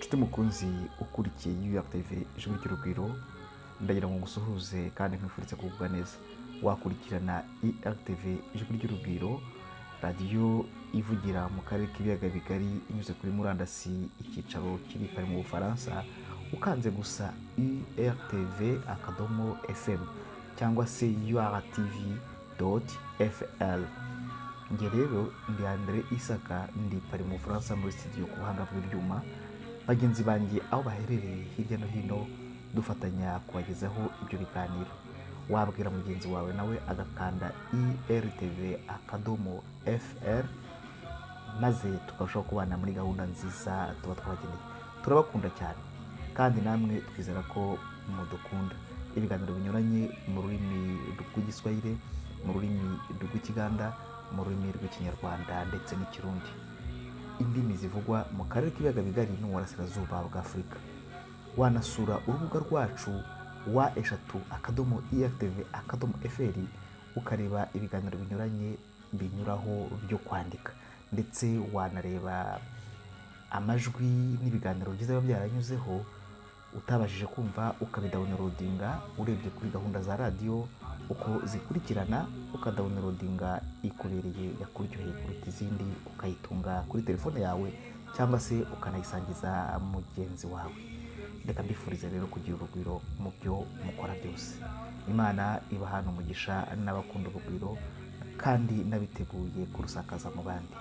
Nshuti mukunzi ukurikiye URTV Ijwi ry'Urugwiro, ndagira ngo ngusuhuze kandi nkwifurize kugubwa neza. Wakurikirana URTV Ijwi ry'Urugwiro, radiyo ivugira mu karere k'ibiyaga bigari inyuze kuri murandasi, icyicaro kiri Paris mu Bufaransa, ukanze gusa urtv.fm cyangwa se urtv.fr. Njye rero ndi Andre Isaka, ndi Paris mu Bufaransa muri studio ku buhanga bw'ibyuma. Bagenzi banjye aho baherereye hirya no hino dufatanya kubagezaho ibyo biganiro. Wabwira mugenzi wawe nawe agakanda irtv.fr, maze tukarushaho kubana muri gahunda nziza tuba twabageneye. Turabakunda cyane kandi namwe twizera ko mudukunda. Ibiganiro binyuranye mu rurimi rw'Igiswahili, mu rurimi rw'Ikiganda, mu rurimi rw'Ikinyarwanda ndetse n'Ikirundi, indimi zivugwa mu karere k'ibiyaga bigari no mu burasirazuba bwa Afurika. Wanasura urubuga rwacu www.irtv.fr, ukareba ibiganiro binyuranye binyuraho byo kwandika, ndetse wanareba amajwi n'ibiganiro byiza biba byaranyuzeho utabashije kumva, ukabidownloadinga urebye kuri gahunda za radiyo uko zikurikirana, ukadownloadinga ikubereye yakuryoheye kuruta izindi, ukayitunga kuri telefone yawe cyangwa se ukanayisangiza mugenzi wawe. Reka mbifurize rero kugira urugwiro mu byo mukora byose. Imana ibahana umugisha n'abakunda urugwiro kandi n'abiteguye kurusakaza mu bandi.